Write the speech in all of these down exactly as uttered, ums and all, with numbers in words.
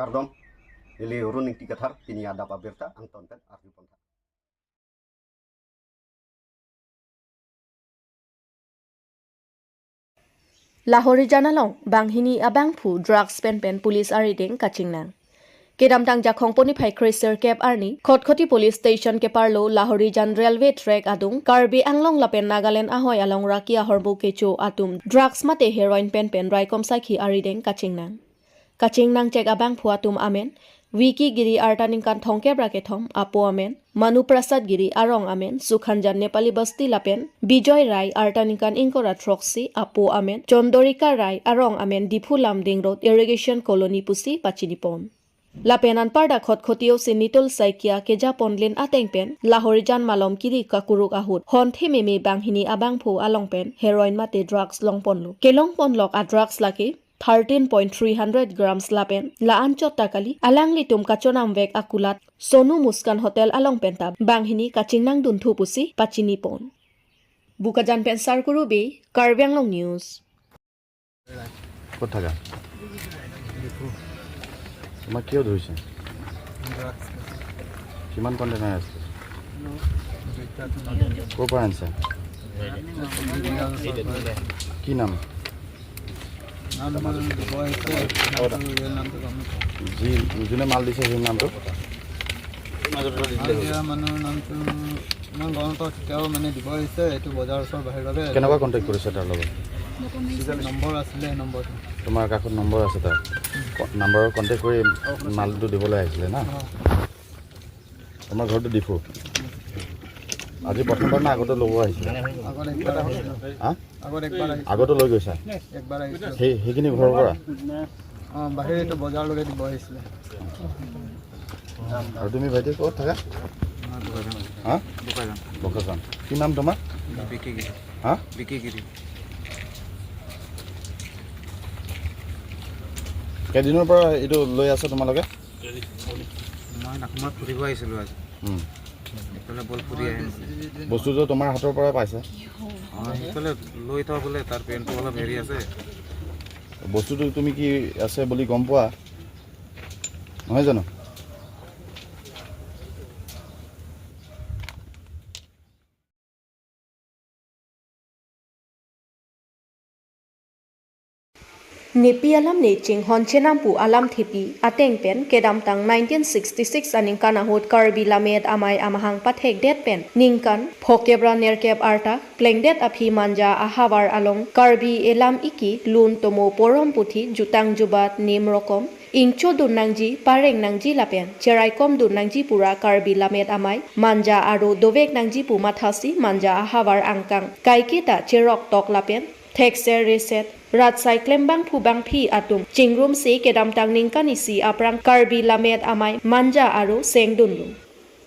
Kardom, neli Arun Ingti Kathar, pini adap abirta angton pen arju pon tha. Lahorijan along banghini abangphu drugs pen pen police arideng kachingnang. Kedamtang Jakhong poniphai kre-sirkep arni, Khatkhati Police Station keparlo Lahorijan railway track adung, Karbi Anglong lapen Nagaland ahoi along raki ahormu kecho atum drugs mate heroin pen pen raikom saikhi arideng kachingnang. Kachingnangchek abangphu atum amen, Vicky Giri arta ningkan thomkep ra kethom, apo amen, Manu Prasad Giri, arong amen Sukhanjan Nepali Basti lapen Bijoy Rai arta ningkan ingkoi ra throksi, apo amen Chandrika Rai, arong amen Diphu Lumding Road Irrigation Colony pusi pachini pon. Lapen anparta Khatkhati O C Nitul Saikia keja ponlin ateng pen Lahorijan malom kiri kakuruk ahut honthe meme banghini abangphu along pen heroin mate drugs long ponlo. Kelong ponlok a drugs lake thirteen point three hundred grams lapen la-anchot ta kali, alanglitum kachonam vek akulat Sonu Muskan Hotel along pen ta banghini kachingnang dunthu pusi pachini pon. Bokajan pen Sarkuru Bey, Karbi Anglong News. ক'ত থাকা? ডিফু। তোমাক কিয় ধৰিছে? ড্ৰাগছ খাইছোঁ। কিমান কণ্টেইনাৰ আছে? দুইটা। ক'ৰ পৰা আনিছা? কি নাম? নাম দিব আহিছে, নামটো, ৰিয়েল নামটো গম নাপাওঁ। যি, যোনে মাল দিছে, সেই নামটো? মাল দিয়া মানুহৰ নামটো ইমান গম নাপাওঁ, কেতিয়াবা মানে দিব আহিছে, এইটো বজাৰ ওচৰ বাহিৰ বাবে। কেনেকুৱা কণ্টেক্ট কৰিছে তাৰ লগত? নম্বৰ আছিলে, সেই নম্বৰটো। তোমাৰ কাষত নম্বৰ আছে তাৰ? ক-, নম্বৰৰ কণ্টেক্ট কৰি মালটো দিবলৈ আহিছিলে না? অ। তোমাৰ ঘৰটো ডিফু? আজি প্ৰথমবাৰ না আগতে ল'ব আহিছিলে? আগত একবাৰ আহিছিলোঁ। হা? আগত একবাৰ আহিছিলোঁ। আগতে লৈ গৈছা? একবাৰ আহিছিলোঁ। সেই, সেইখিনি ঘৰৰ পৰা? অ, বাহিৰ এইটো বজাৰলৈকে দিব আহিছিলে। আৰু তুমি ভাইটি ক'ত থাকা? হা? বোকাজান। বোকাজান। কি নাম তোমাৰ? বিকি গিৰি। হা? বিকি গিৰি। কেইদিনৰ পৰা এইটো লৈ আছা তোমালোকে? মই নাখুমত ফুৰিব আহিছিলোঁ আজি। উম। এইফালে বল ফুৰি আহিম বুলি। বস্তুটো তোমাৰ হাতৰ পৰা পাইছা? অ, সেইফালে লৈ থোৱা বোলে, তাৰ পেণ্টটো অলপ হেৰি আছে। বস্তুটো তুমি কি আছে বুলি গম পোৱা? নহয় জানো? Nepi alam neching hon chenam pu alam thepi ateng pen kedamtang nineteen sixty-six aningkan ahut Karbi Lammet Amei amahang pathekdet pen ningkan phokep ra nerkep arta plengdet aphi Manja ahavar along Karbi elam iki lun tomo porom puthi jutang jubat nim rokom ingchodun nangji, pareng nangji lapen cheraikom dun nangji pura Karbi Lammet Amei Manja aro dovek nangji pu mathasi Manja ahavar angkang kaiketa cherok tok lapen thekser reset rat sai klembangphu bangphi atum chingrumsi kedamtang ningkan isi aphrang Karbi Lammet Amei Manja aro sengdunlo.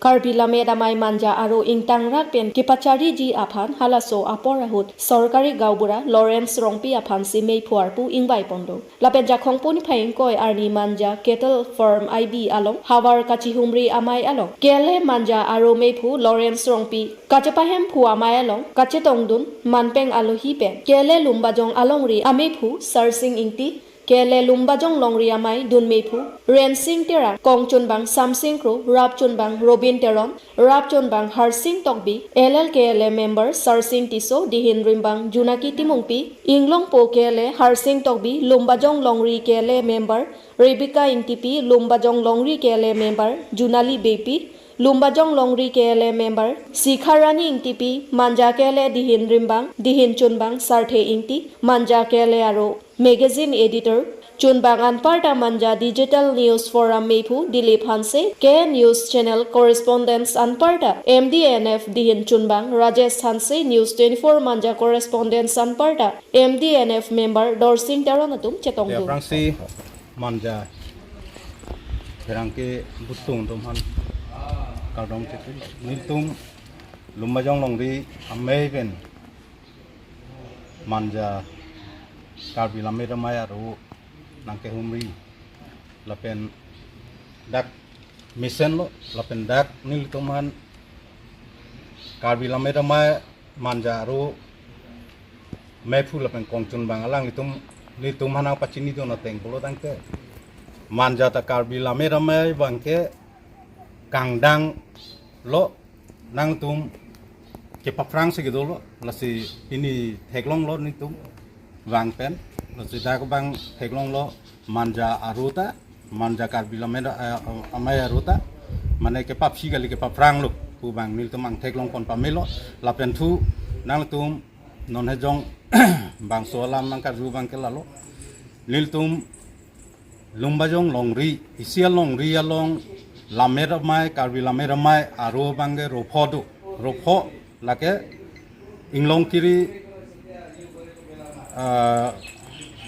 Karbi Lammet Amei Manja aro ingtangrak pen kepachariji aphan halaso apor ahut sorkari gaonbura Lawrence Rongpi aphansi meiphu arpu ingvai ponlo. Lapen Jakhong puniphai ingkoi arni Manja Cattle Farm I B along havar kachihumri amei along K L A Manja aro meiphu Lawrence Rongpi kachepahemphu amei along kachetongdun manpeng alohi pen K L A Lumbajong alongri ameiphu Sarsing Ingti, K L A Lumbajong longri amei dun meiphu Rensing Terang, kongchunbang Samsing Kro, rapchunbang Robin Teron, rapchunbang Harsing Tokbi, L L K L A member Sarsing Tisso, dihin rimbang Junaki Timungpi, inglongpo K L A Harsing Tokbi, Lumbajong longri K L A member Rebecca Ingtipi, Lumbajong longri K L A member Junali Beypi, Lumbajong longri K L A member Sikha Rani Ingtipi, Manja K L A dihin rimbang, dihin chunbang Sarthe Ingti, Manja K L A aro magazine editor, chunbang anparta Manja Digital News Forum meiphu Dilip Hanse, K News Channel correspondents anparta M D N F dihin chunbang Rajesh Hanse, News twenty-four Manja correspondents anparta M D N F member Dorsing Teron atum chetongdun. Aphrangsi Manja pherangke butung atum aphan kardom chetu. Nelitum Lumbajong longri amei pen Manja Karbi Lammet Amei aro nangkehumri lapen dak mesenlo lapen dak nelitum aphan Karbi Lammet Amei Manja aro meiphu lapen kongchunbang alanglitum, nelitum aphan nangpachinidun ateng pulo tangte Manja ta Karbi Lammet Amei abang ke kangdang lo, nangtum kepaphrang si kedo lo, lasi pini theklong lo nelitum vang pen, lasi dak abang theklong lo Manja aro ta, Manja Karbi Lammet, eh, Amei aro ta, mane kepaphi kali kepaphrang lo pu abang nelitum angthek long pon pamelo, lapen thu nangtum non hejong bangso alam nangkarju abang ke lalo. Nelitum Lumbajong longri, isi alongri along Lammet Amei, Karbi Lammet Amei aro abang ke ropho do. Ropho lake Inglongkiri, eh,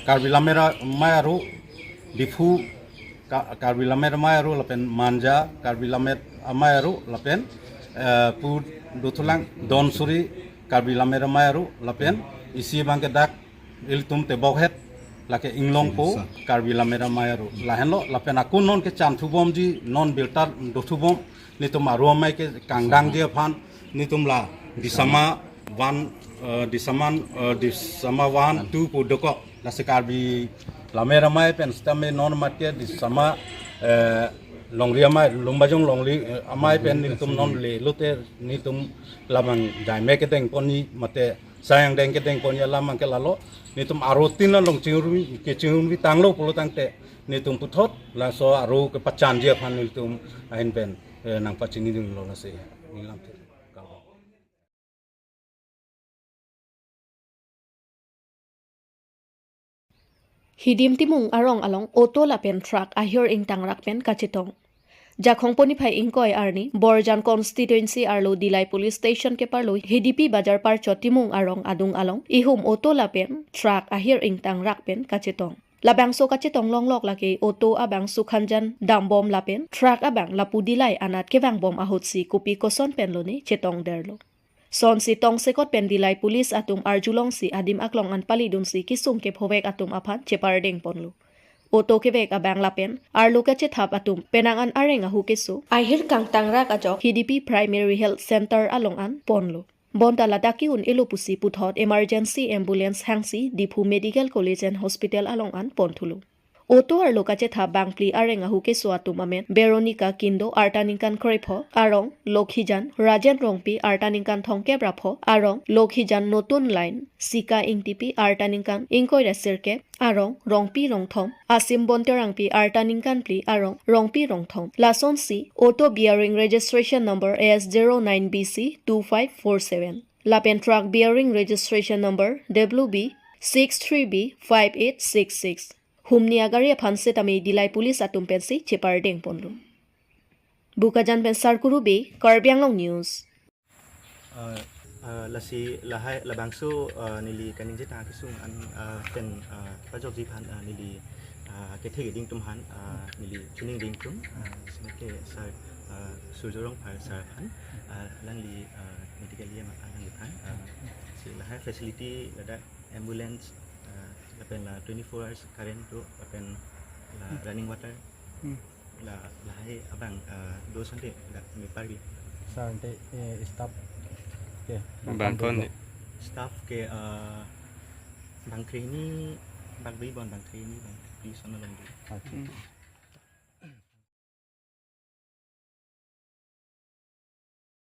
Karbi Lammet Amei aro, Diphu Ka-, Karbi Lammet Amei aro lapen Manja Karbi Lammet Amei aro lapen, eh, pu dothulang Donsuri Karbi Lammet Amei aro lapen isi abang ke dak ilitum tebokhet lake Inglongpo Karbi Lammet Amei aro. Lahenlo lapen akun non kechan thubomji non birta dothubom nelitum aro amei ke kangdangji aphan nelitum la Disama one, eh, Disama, eh, Disama one, two pu dokok. Lasi Karbi Lammet Amei pen sitame non amat ke Disama, eh, longri amei, Lumbajong longri, eh, amei pen nelitum non le lote nelitum labang daime kedeng ponji mate sayang deng kedeng ponji alam abang ke lalo. Nelitum aro tin along chingrum, kechingrum tanglo pulo tangte nelitum puthot laso aro kepachanji aphan nelitum ahin pen, eh, nangpachini dinglo lasi. Neli lamthe. Hidim Timung arong along auto lapen truck ahir ingtangrak pen kachetong. Jakhong Poniphai ingkoi arni Borjan constituency arlo Dillai Police Station keparlo Hidipi Bazar parchot Timung arong adung along ihum auto lapen truck ahir ingtangrak pen kachetong. Labangso kachetong longlok lake auto abang Sukhanjan dambom lapen truck abang lapu Dillai anat kevangbom ahutsi kopi koson pen lone chetongderlo. Sonsi tongsekot pen Dillai Police atum arjulongsi adim aklong an palidunsi kesung kephovek atum aphan chepardeng ponlo. Auto kevek abang lapen arlo kachethap atum penang an areng ahu keso ahir kangtangrak ajok Hidipi Primary Health Center along an ponlo. Bonta ladak ke-un-elo pusi puthot emergency ambulance hangsi Diphu Medical College and Hospital along an ponthulo. Auto arlo kachethap bangphli areng ahu keso atum amen Veronica Kindo, arta ningkan krepho, arong Lokhijan, Rajen Rongpi, arta ningkan thomkep ra pho, arong Lokhijan Notun Line, Sika Ingtipi, arta ningkan ingkoi ra sirkep, arong Rongpi Rongthom, Asim Bonterangpi, arta ningkan phli, arong Rongpi Rongthom. Lasonsi auto bearing registration number S zero nine B C two five four seven lapen truck bearing registration number W B six three B five eight six six. Humni agari aphan setame Dillai Police atum pensi chepardeng ponlo. Bokajan pen Sarkuru Bey, Karbi Anglong News. Ah, ah, lasi lahai labangso, ah, neli kaningje tang kesung an, ah, pen, ah, pajokji aphan, ah, neli, ah, kethek ding atum aphan, ah, neli chining ding atum, ah, sitame sir, ah, Surjo Rongphar sir aphan, ah, alangli, ah, medically ama alangliphan, ah, si lahai facility ladak ambulance, ah, lapen la twenty-four hours current do, lapen la running water, Hmm. la lahai abang, ah, do sante la me parli. Sante, eh, staff ke bang kon ni? Staff ke, ah, bang krehini, bang bri bon bang krehini, bang bri son along do. Acha. Hmm.